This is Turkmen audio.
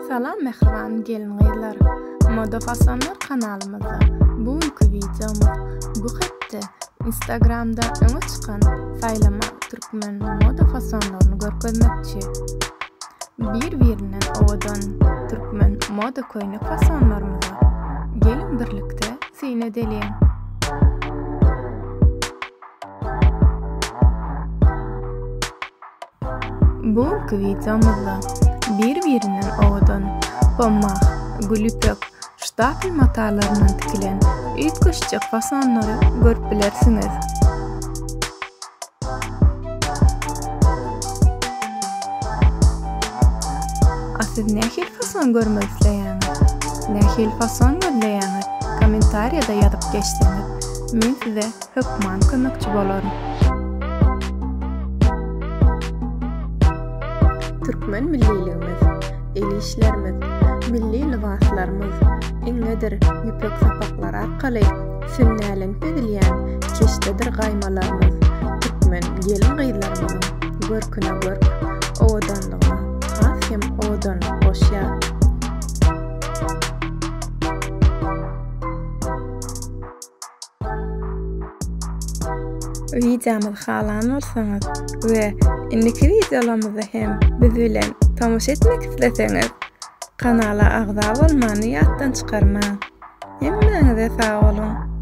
Salam mähriban gelin-gyzlar! Moda fasonlar kanalymyzda bu günki wideomyz bu hepde Instagramda öňe çykan saýlama türkmen moda fasonlaryny görkezmekçi. Bir-birinden owadan türkmen moda köýnek fasonlarymyza geliň birlikde syn edeliň! Bu günki wideomyzda bir-birinden owadan pommah, gülýüpek, ştapel matalaryndan tikilen üýtgeşjek fasonlary görüp bilersiňiz. A siz nähili fason görmek isleýäňiz? Nähili fason gözleýäňiz? Kommentariýada ýazyp geçseňiz, men size hökman kömekçi bolaryn. Türkmen milliligimiz, el işlerimiz, milli lybaslarymyz iňňedir ýüpek sapaklar arkaly sünnälenip edilýän keşdedir gaýmalarymyz türkmen gelin-gyzlarymyzyň görküne görk, owadanlygyna has hem owadanlyk goşýar. Wideomyzy halan bolsaňyz we indiki wideolarymyzda hem biz bilen tomaşa etmek isleseňiz kanala agza bolmany ýatdan çykarmaň. Hemmäňize sag boluň.